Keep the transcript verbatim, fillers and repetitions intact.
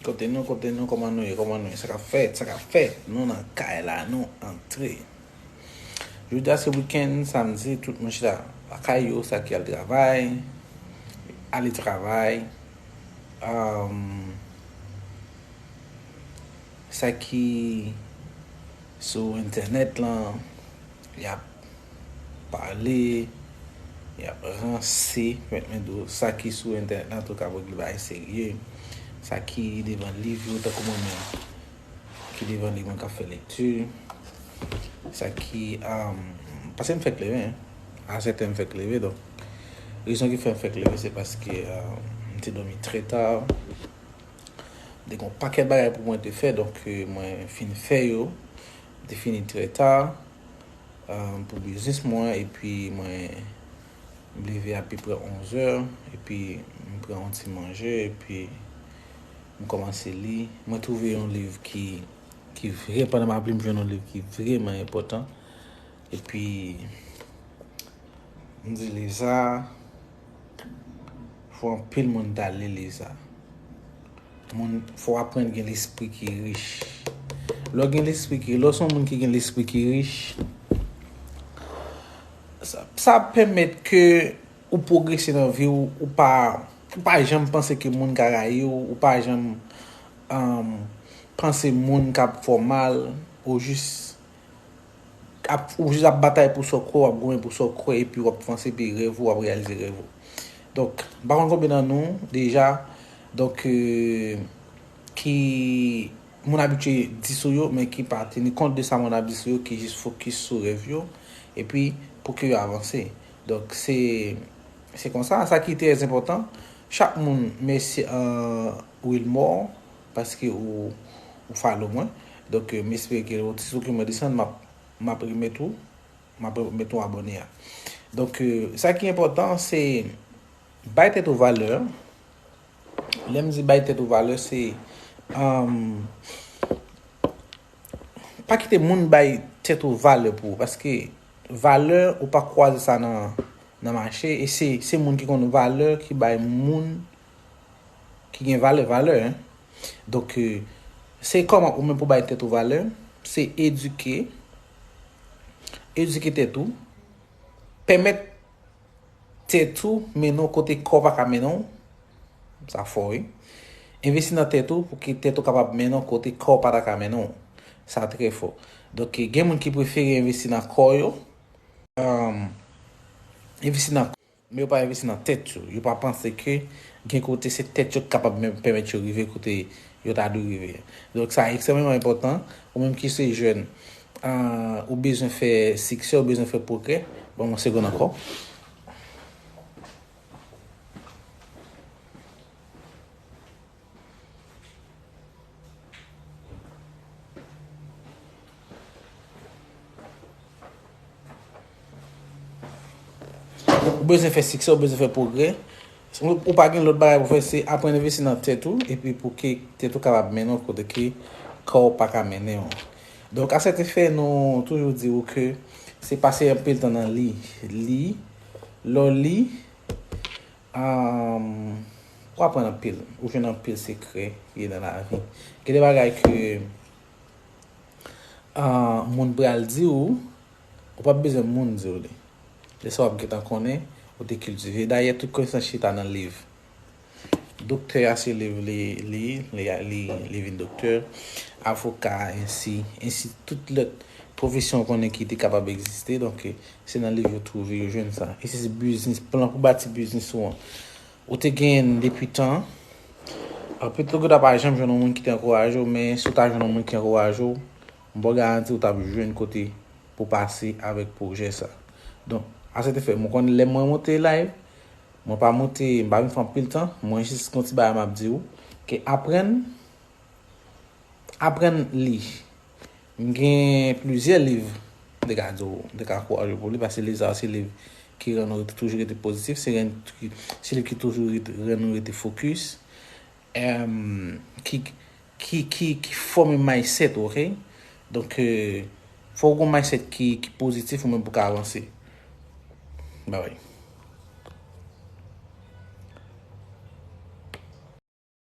Kote nou, kote nou, kòman nou ye, kòman nou ye, sa k ap fèt, sa k ap fèt, nou nan kay la, nou antre. Jodi a se wikenn, samdi, tout moun chita lakay yo, sa ki al travay, ale travay, um, sa ki sou entènèt lan, y ap pale, y ap ranse, pèmèt mwen di w, sa ki sou entènèt lan, antouka, pou di bagay serye, sa ki devan liv yo, tankou mwen menm, ki devan liv mwen k ap fè lekti, sa ki, um, paske m fèk leve, hein. A sèt è m fèk leve, donk, rezon ki fè m fèk leve, se paske, um, m te dòmi trè ta. M te gen yon pakèt bagay pou mwen te fè, donk, euh, mwen fin fè yo. M te fini trè ta, euh, pou biznis mwen, epi mwen, m leve apeprè onz è, epi m pran yon ti manje, epi m kòmanse li. Mwen twouve yon liv ki, ki vre, pandan m ap li, m jwenn yon liv ki vrèman enpòtan. Epi, m di li sa, fò anpil moun ta li liv sa. Moun, fò w aprann gen lespri ki rich. Lè w gen lespri ki, lè w se yon moun ki gen lespri ki rich, sa, sa ap pèmèt ke ou pwogrese nan vi w, ou pa, ou pa janm panse ke moun ka rayi w, ou pa janm, um, panse moun ka fè w mal, ou jis ap, ou jis ap batay pou sa w kwè, w ap goumen pou sa w kwè, epi w ap vanse, epi rèv ou, w ap reyalize rèv ou. Donk, m pa konn konbyen nan nou, deja, donk, euh, ki moun abitye di sou yo, men ki pa teni kont de sa moun ap di sou yo, ki jis fokis sou rèv yo, epi pou ke yo avanse. Donk, se, se konsa, sa ki trè enpòtan, chak moun, mèsi, euh, Wilmore, paske ou, ou follow mwen. Donk, euh, m espere ke ou ti sou ke mwen desann, m ap, m ap remèt ou, m ap remèt ou abòne a. Donk, euh, sa ki enpòtan, se bay tèt ou valè. Lè m di bay tèt ou valè, se, um, pa kite moun bay tèt ou valè pou ou, paske valè, ou pa kwaze sa nan, nan mache, e se, se moun ki konn valè ki bay moun ki gen valè, valè, hein. Donk, euh, se kòman ou menm pou bay tèt ou valè, se edike, edike tèt ou, pèmèt tèt ou mennen w kote kò w pa ka mennen w, sa fò, wi. Envesti nan tèt ou pou ke tèt ou kapab mennen w kote kò w pa ta ka mennen w, sa trè fò. Donk, gen moun ki prefere envesti nan kò yo, um, envesti nan men yo pa envesti nan tèt yo. Yo pa panse ke gen kote se tèt yo ki kapab men-, pèmèt yo rive kote yo ta dwe rive. Donk, sa ekstrèmeman enpòtan. Ou menm ki se jèn, ah, ou bezwen fè siksè, ou bezwen fè pwogrè. Ban m yon segonn ankò. Ou bezwen fè siksè, ou bezwen fè pwogrè. Ou, ou pa gen lòt bagay pou fè, se aprann envesti nan tèt ou, epi pou ke tèt ou kapab mennen w kote ke kò w pa ka mennen w. Donk, a sèt efè, nou toujou di w ke se pase anpil tan nan li. Li, lè w li, um, w aprann anpil. Ou jwenn anpil sekrè ki gen nan lavi. Gen de bagay ke, ah, moun pral di w, ou p ap bezwen moun di w li. Lè sa w ap gentan konnen, ou te kiltive. Dayè, tout konesans chita nan liv. Doktè a se liv li, li, li, li, li vin doktè. Avoka, ensi, ensi tout lòt pwofesyon w konnen ki te kapab egziste. Donk, se nan liv yo twouve, yo jwenn sa. E se, se biznis, plan pou bati biznis ou an. Ou te genyen l depi tan. Petèt ou ta pa janm jwenn yon moun ki te ankouraje w, men si w ta jwenn yon moun ki ankouraje w, m ba w garanti ou t ap jwenn kote pou pase avèk pwojè sa. Donk, a sèt efè, mwen konn lè mwen monte live, mwen pa monte, m pa vin fè anpil tan, mwen jis gon ti bagay m ap di w, ke aprann, aprann li. M gen plizyè liv, m te ka di w, m te ka ankouraje w pou li, paske liv sa yo se liv ki rann ou rete, toujou rete pozitif, se rann, se liv ki toujou rete, rann ou rete fokis, em, ki, ki, ki, ki fòme mindset ou, oke? Donk, eh, fò w gon mindset ki, ki pozitif ou menm pou w ka avanse. Babay.